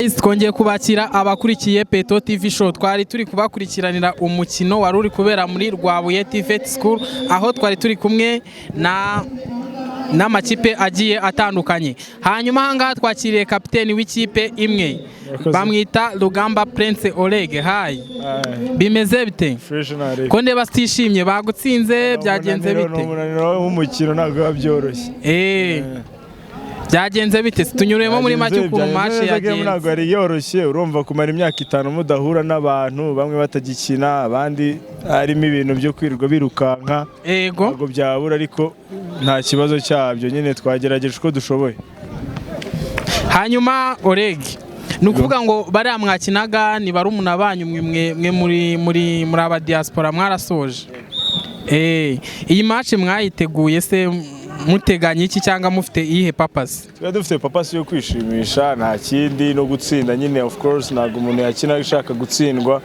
Twongeye kubakira abakurikiye Peto TV Show. Twari turi kubakurikiranira umukino wari uri kubera muri Rwabuye TVET School, aho twari turi kumwe na n'amakipe agiye atandukanye. Hanyuma ahangaha twakiriye kapiteni w'ikipe imwe, bamwita Rugamba Prince Oleg. Hi, bimeze bite? Fresh nare. Ko ndeba sitishimye, bagutsinze, byagenze Ni bite? Umunaniro w'umukino, ntabwo biba byoroshye. Byagenze bite? Tunyuremo muri make ukuntu match Ntabwo yagenze. yari yoroshye. Urumva, kumara imyaka 5 mudahura n'abantu, bamwe batagikina, abandi harimo ibintu byo kwirirwa birukanka, ntabwo byabura, ariko nta kibazo cyabyo nyine, twagerageje uko dushoboye. Hanyuma Oleg, ni ukuvuga ngo bariya mwakinaga ni barumuna banyu, mwe muri aba diaspora mwarasoje. Iyi match mwayiteguye se muteganya iki cyangwa mufite iyihe purpose? Twari dufite purpose yo kwishimisha, nta kindi, no gutsinda nyine. Of course, ntabwo umuntu yakina ashaka gutsindwa,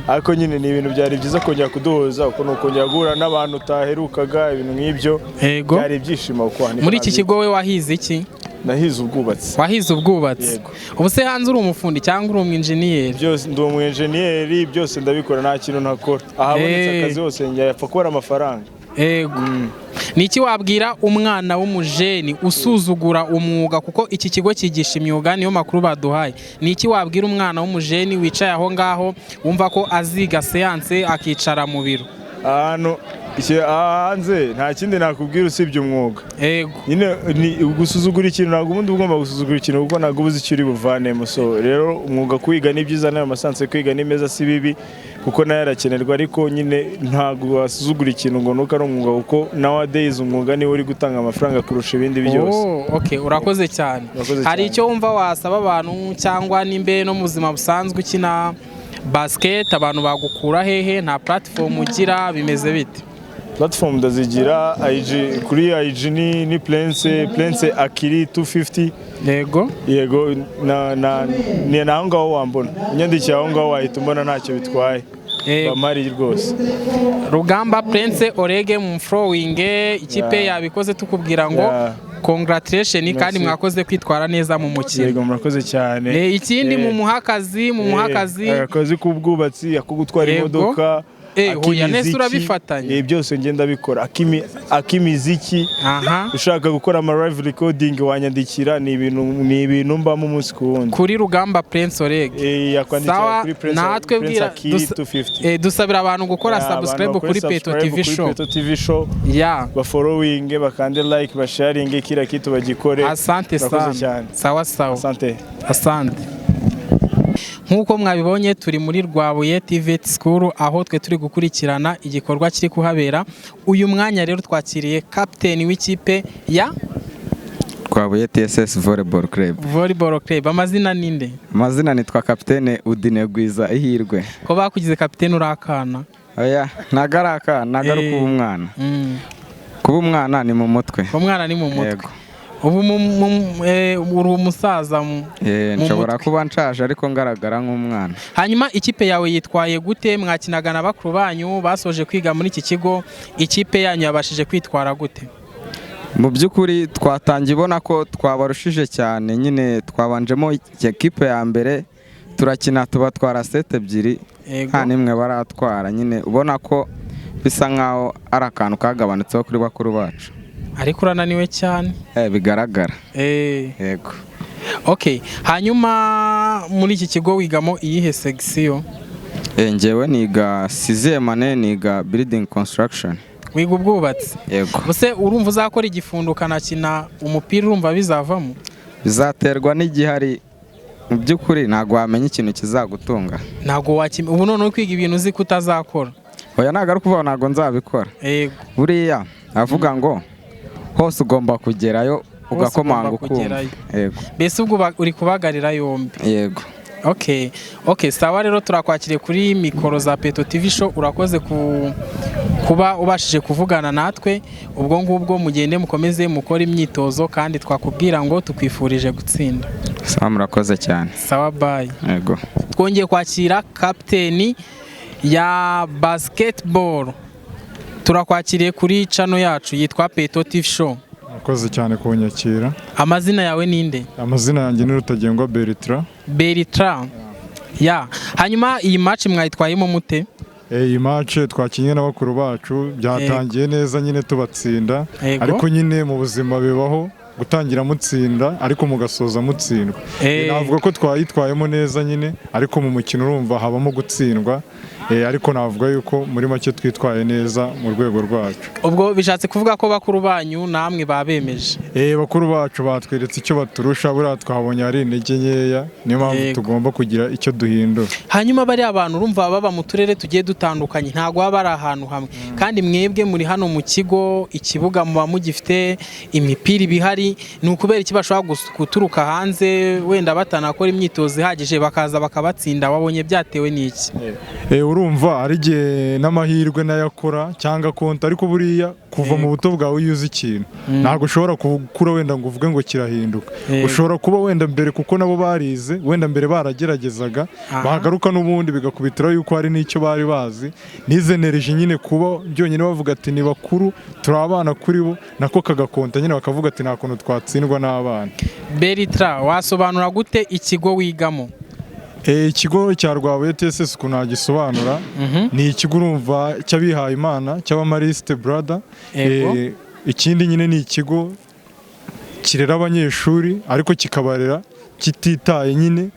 ariko nyine ni ibintu byari byiza kongera kuduhuza, uko ni ukongera guhura n'abantu utaherukaga, ibintu nk'ibyo. Byari ibyishimo kuko aha ni Muri iki kigo we wahize iki? Nahize ubwubatsi. Wahize ubwubatsi? Yego. Ubu se hanze uri umufundi cyangwa uri umwinjeniyeri? Byose, ndi umu enjeniyeri, byose ndabikora, nta kintu ntakora. Ahabonetse akazi hose njya, yapfa kubara amafaranga. Ego. Ni iki wabwira umwana w'umujeni usuzugura umwuga? Kuko iki kigo cyigisha imyuga, niyo makuru baduhaye. Ni iki wabwira umwana w'umujeni wicaye aho ngaho, wumva ko aziga science akicara mu biro? Ahantu hanze nta kindi nakubwira usibye umwuga. Nyine ni gusuzugura ikintu, ntabwo ubundi uba ugomba gusuzugura ikintu, kuko ntabwo uba uzi icyo uri buvanemo. So rero umwuga kuwiga ni byiza, n'ayo ma science kwiga ni meza, si bibi, kuko nayo arakenerwa, ariko nyine ntabwo wasuzugura ikintu ngo nuko ari umwuga, kuko nowadays umwuga niwo uri gutanga amafaranga kurusha ibindi byose. Oh, okay, urakoze cyane. Urakoze Hari cyane. icyo wumva wasaba abantu, cyangwa nimbe no mu buzima busanzwe ukina basket, abantu bagukura hehe? Nta platform ugira, bimeze bite? Platform ndazigira. IG, kuri IG ni Prince Akiri 250. Yego, na ni aho ngaho wambona. Unyandikiye aho ngaho wahita umbona, ntacyo bitwaye. Bamari rwose. Rugamba Prince Orege, mu following ikipe yabikoze, tukubwira ngo congratulation kandi Merci. mwakoze kwitwara neza mu mukino. Yego, murakoze cyane. Ikindi, mu muhakazi, mu muhakazi. Akazi k'ubwubatsi, ako gutwara imodoka, Hoya, nese ak'imiziki. urabifatanya? Byose ngenda bikora, ak'imiziki. Ushaka gukora ama live recording wanyandikira, ni ibintu mbamo umunsi ku wundi. Kuri Rugamba Prince Orege. Yakwandikira Sawa, kuri Prince, natwe Prince bwira Akiri 250. Dusabira abantu gukora Yeah, abantu subscribe bakore kuri Peto subscribe TV kuri Show. Peto TV Show. Bafollowing, bakande like, basharinge, kila kitu bagikore. Asante Murakoze sana. cyane. Sawa sawa. Asante. Asante. Nk'uko mwabibonye, turi muri Rwabuye TVET School, aho twe turi gukurikirana igikorwa kiri kuhabera uyu mwanya. Rero twakiriye kapiteni w'ikipe ya Rwabuye TSS Volleyball Club. Volleyball Club. Amazina ninde? Amazina nitwa Kapitene Udine Gwiza Ihirwe. Ko bakugize kapiteni urakana? Oya, ntago ari akana, ntago ari ukuba umwana. Kuba umwana ni mu mutwe. Umwana ni mu mutwe. Yego. Ubu uri umusaza mu Nshobora mutwe. kuba nshaje ariko ngaragara nk'umwana. Hanyuma ikipe yawe yitwaye gute? Mwakinaga na bakuru banyu basoje kwiga muri iki kigo. Ikipe yanyu yabashije kwitwara gute? Mu by'ukuri twatangiye ubona ko twabarushije cyane nyine. Twabanjemo ekipe ya mbere, turakina, tubatwara set ebyiri, nta n'imwe baratwara. Nyine ubona ko bisa nkaho ari akantu kagabanutseho kuri bakuru bacu. Ariko urananiwe cyane. Bigaragara. Yego. Okay, hanyuma muri iki kigo wigamo iyihe section? Njyewe niga sixième année, niga building construction. Wiga ubwubatsi? Yego. Ubuse urumva uzakora igifundo ukanakina umupira, urumva bizavamo? Bizaterwa n'igihari. Mu by'ukuri ntabwo wamenya ikintu kizagutunga. Ntabwo wakima ubu noneho kwiga ibintu uzi ko utazakora? Oya, ntabwo ari ukuvuga ntabwo nzabikora. Buriya avuga ngo hose ugomba kugerayo, ugakomanga, ugomba ukumva. Kugerayo. Yego. Mbese ubwo uri kubagarira yombi? Yego. Okay, sawa. Rero turakwakiriye kuri mikoro za Peto TV Show. Urakoze kuba ubashije kuvugana natwe. Ubwo ngubwo mugende mukomeze mukore imyitozo, kandi twakubwira ngo tukwifurije gutsinda. Sawa, murakoze cyane. Sawa, bye. Yego. Twongeye kwakira kapiteni ya basketball. Turakwakiriye kuri channel yacu yitwa Peto TV Show. Murakoze. Akoze cyane kunyakira. Amazina yawe ninde? Amazina yanjye ni Rutagengwa Bertrand. Bertrand. Ya, hanyuma iyi match mwayitwayemo mute? Iyi match twakinye na bakuru bacu byatangiye neza nyine tubatsinda, ariko nyine mu buzima bibaho gutangira mutsinda ariko mugasoza mutsindwa. Navuga ko twayitwayemo neza nyine, ariko mu mukino urumva habamo gutsindwa, ariko navuga yuko muri make twitwaye neza mu rwego rwacu. Ubwo bishatse kuvuga ko bakuru banyu namwe babemeje? Bakuru bacu batweretse icyo baturusha, buriya twabonye ari intege nkeya, niyo mpamvu tugomba kugira icyo duhindura. Hanyuma bari abantu urumva baba mu turere tugiye dutandukanye, ntago baba bari ahantu hamwe, kandi mwebwe muri hano mu kigo, ikibuga muba mugifite, imipira ibihari, ni ukubera iki bashobora guturuka hanze wenda batanakora imyitozo ihagije bakaza bakabatsinda? Wabonye byatewe n'iki? Urumva ari igihe n'amahirwe nayakora cyangwa konta, ariko buriya kuva mu buto bwawe iyo uzi ikintu ntabwo ushobora gukura wenda ngo uvuge ngo kirahinduka. Ushobora kuba wenda mbere kuko nabo barize, wenda mbere barageragezaga, bagaruka n'ubundi bigakubitira yuko hari n'icyo bari bazi, nizenereje nyine kuba byonyine bavuga ati ni bakuru turi abana kuri bo, nako kagakonta nyine bakavuga ati nta kuntu twatsindwa n'abana. Bertrand, wasobanura gute ikigo wigamo? Ikigo cya Rwabuye TSS ukuntu nagisobanura, ni ikigo urumva cy'abihaye Imana cy'abamariste brother. Ikindi nyine ni ikigo kirera abanyeshuri ariko kikabarera kititaye nyine,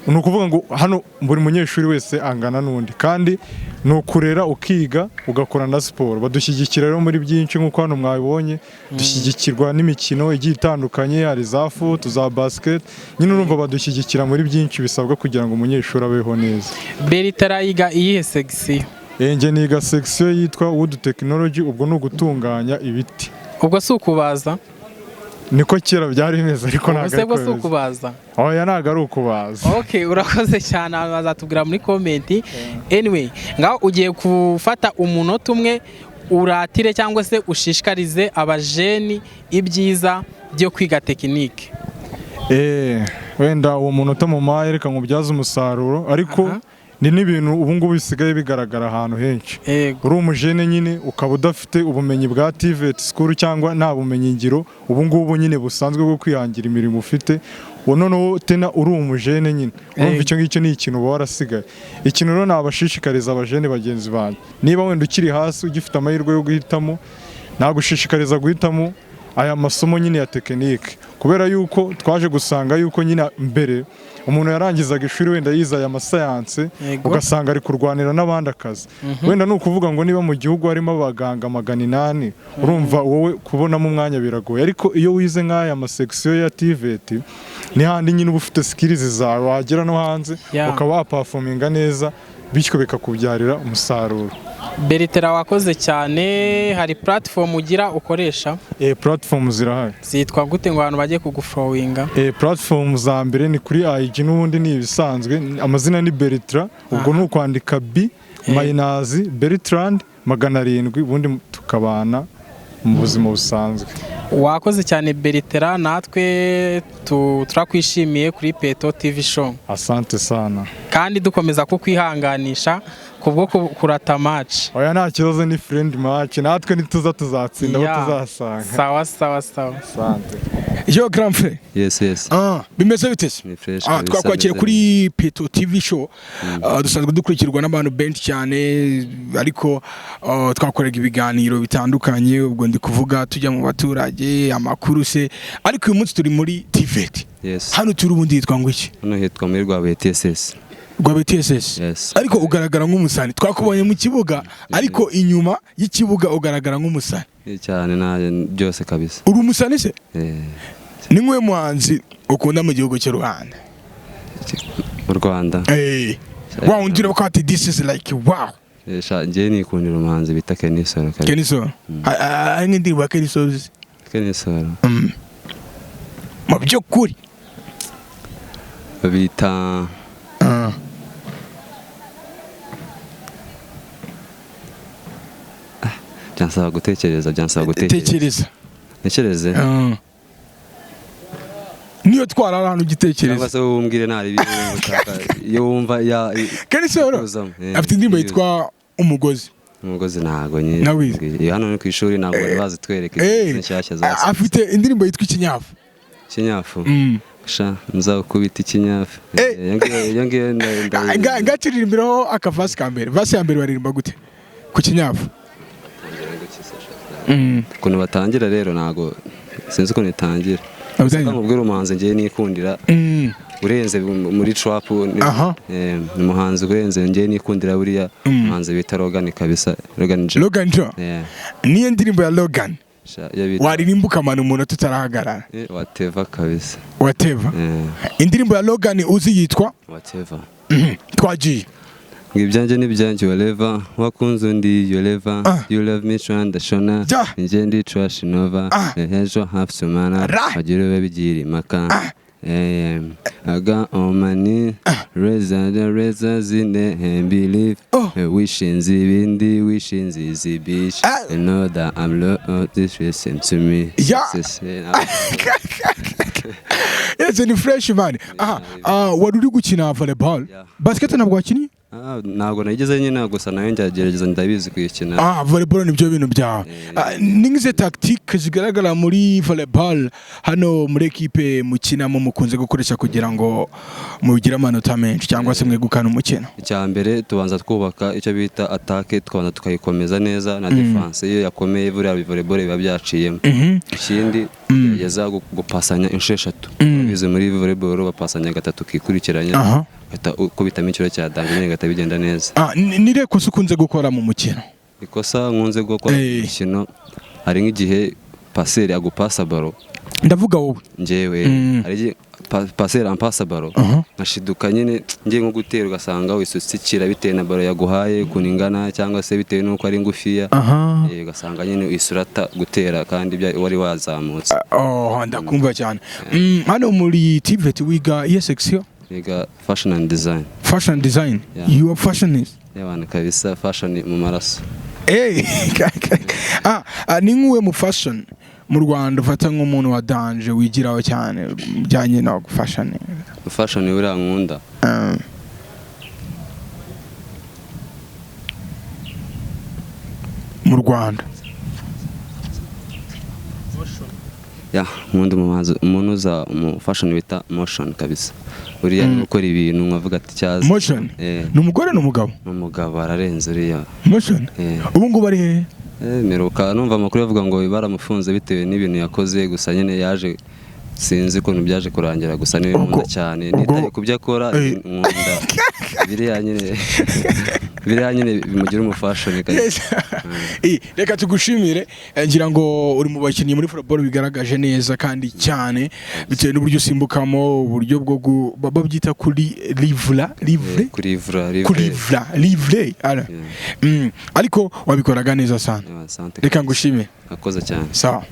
ni ukuvuga ngo hano buri munyeshuri wese angana n'undi, kandi ni ukurera ukiga ugakora na siporo. Badushyigikira rero muri byinshi nk'uko hano mwabibonye, dushyigikirwa n'imikino igiye itandukanye, hari za foot, za basket, nyine urumva badushyigikira muri byinshi bisabwa kugira ngo umunyeshuri abeho neza. Bertrand yiga iyihe section? Njye niga section yitwa Wood Technology, ubwo ni ugutunganya ibiti. Ubwo si ukubaza? Niko kera byari bimeze, ariko ntabwo ari ukubaza. Oya ntabwo ari ukubaza. Okay, urakoze cyane, bazatubwira muri comment. Anyway, ngaho ugiye gufata umunota umwe uratire cyangwa se ushishikarize abajeni ibyiza byo kwiga tekinike. Wenda uwo munota mu maye reka nkubyaze umusaruro, ariko ni n'ibintu ubu ngubu bisigaye bigaragara ahantu henshi. Uri umujene nyine ukaba udafite ubumenyi bwa TVET school cyangwa nta bumenyi ngiro ubu ngubu nyine busanzwe bwo kwihangira imirimo ufite, noneho tena uri umujene nyine urumva icyo ngicyo ni ikintu uba warasigaye. Ikintu rero nabashishikariza abajene bagenzi banjye, niba wenda ukiri hasi ugifite amahirwe yo guhitamo, nagushishikariza guhitamo aya masomo nyine ya tekinike, kubera yuko twaje gusanga yuko nyine mbere umuntu yarangizaga ishuri wenda yize aya masayanse ugasanga ari kurwanira n'abandi akazi. Wenda ni ukuvuga ngo niba mu gihugu harimo abaganga 800, urumva wowe kubonamo umwanya biragoye, ariko iyo wize nk'aya masection ya TVET ni handi nyine uba ufite skills zawe, wagera no hanze ukaba waperforminga neza, bityo bikakubyarira umusaruro. Bertrand wakoze cyane. Hari platform ugira ukoresha? Platform zirahari. Zitwa gute ngo abantu bajye kugufollowinga? Platform za mbere ni kuri IG, n'ubundi ni ibisanzwe, amazina ni Bertrand, ubwo ni ukwandika B mayinazi Bertrand 700, ubundi tukabana mu buzima busanzwe. Wakoze cyane Bertrand, natwe turakwishimiye kuri Peto TV Show. Asante sana. Kandi dukomeza kukwihanganisha kubwo kurata match. Oya nta kibazo, ni friend match, natwe nituza tuzatsinda abo tuzasanga. Sawa sawa sawa. Asante. Yo grand frère. Yes yes. Bimeze bite se? Twakwakira kuri Peto TV Show. Dusanzwe dukurikirwa n'abantu benshi cyane, ariko twakoraga ibiganiro bitandukanye, ubwo ndi kuvuga tujya mu baturage amakuru se, ariko uyu munsi turi muri TVET. Yes. Hano turi ubundi hitwa ngo iki? Hano hitwa muri Rwabuye TSS. Rwabuye TSS. Yes. Ariko ugaragara nk'umusani. Twakubonye mu kibuga, ariko inyuma y'ikibuga ugaragara nk'umusani. Cyane na byose kabisa. Uri umusani se? Ni nk'uwe muhanzi ukunda mu gihugu cy'u Rwanda? Mu Rwanda. Wa undi uravuga ati this is like wow. Njye nikundira umuhanzi bita Kenny Solo. Kenny Solo. Ari nk'indirimbo ya Kenny Solo. Kenny Solo. Mu by'ukuri bita byansaba gutekereza, byansaba gutekereza. Tekereza. Ntekereze. Niyo twarara hano ugitekereza. Cyangwa se umbwire ntari iyo wumva ya Kenny Solo afite indirimbo yitwa Umugozi. Umugozi ntago nyine. Hano ni ku ishuri ntabwo bari bazitwereka inshyashya zasohotse. Afite indirimbo yitwa Ikinyafu. Ikinyafu? Sha nzakubita ikinyafu. Iyo ngiyo ngakiririmbiraho akavasi ka mbere. Vasi ya mbere baririmba gute? Ku kinyafu. Ukuntu batangira rero ntago sinzi ukuntu itangira. Nkubwira umuhanzi ngiye nikundira urenze muri trap, ni umuhanzi urenze ngiye nikundira buriya umuhanzi bita Logan kabisa. Logan Joe. Logan Joe. Niyo ndirimbo ya Logan waririmba ukamana umuntu tutarahagarara. Whatever kabisa. Whatever. Indirimbo ya Logan uzi yitwa Whatever. Twagiye. Ibyanjye n'ibyanjye whatever, wakunze undi you ever, you love me tranda shona, nje ndi trash nova, ejo half sumana, bagira babigira impaka. Aga on money, reza reza zine believe, wishinze ibindi wishinze izi bitch, you know that I'm low, this listen to me. Yes, ni fresh man. Wari uri gukina volleyball. Basket ntabwo wakinnye? Ntabwo nageze nyine gusa nayo ngerageza ndabizi kuyikina. Volleyball nibyo bintu byawe. Ni ngize tactique zigaragara muri volleyball hano muri equipe mukinamo mukunze gukoresha kugira ngo mugire amanota menshi cyangwa se mwegukane umukino? Icya mbere tubanza twubaka icyo bita attaque, tukabanza tukayikomeza neza na defense iyo yakomeye buriya volleyball biba byaciyemo. Ikindi gerageza gupasanya inshuro eshatu. Bize muri volleyball bapasanya gatatu kikurikiranya. Kubitamo ikiro cya danje nyine gata bigenda neza. Ni rekosa ukunze gukora mu mukino? Ikosa nkunze gukora mu mukino hari nk'igihe paseri agupasa baro. Ndavuga wowe. Njyewe hari igihe paseri ampasa baro nkashiduka nyine ngiye nko gutera ugasanga wisutsikira bitewe na baro yaguhaye ukuntu ingana cyangwa se bitewe n'uko ari ngufiya, ugasanga nyine wisurata gutera kandi wari wazamutse. Ndakumva cyane. Hano muri TVET wiga iye section? Niga fashion and design. Fashion design. You are fashionist. Yabana kabisa fashion mu maraso. Ni nkuwe mu fashion mu Rwanda ufata nk'umuntu wa danger wigiraho cyane bijyanye no fashion. Fashion uriya nkunda. Mu Rwanda. Ya, nkunda umuntu uza mu fashion bita Motion kabisa. Uriya gukora ibintu nkavuga ati cyaza. Motion? Ni umugore n'umugabo? Ni umugabo ararenze uriya. Motion? Ubu ngubu ari hehe? Meruka numva amakuru bavuga ngo baramufunze bitewe n'ibintu yakoze gusa nyine yaje sinzi ukuntu byaje kurangira gusa niwe nkunda cyane nitaye ku byo akora nkunda biriya nyine bimugira umufashion kabisa. Reka tugushimire, ngira ngo uri mu bakinnyi muri football bigaragaje neza kandi cyane bitewe n'uburyo usimbukamo, uburyo bwo babyita kuri livre ariko wabikoraga neza sana. Reka ngushime. Akoze cyane. Sawa.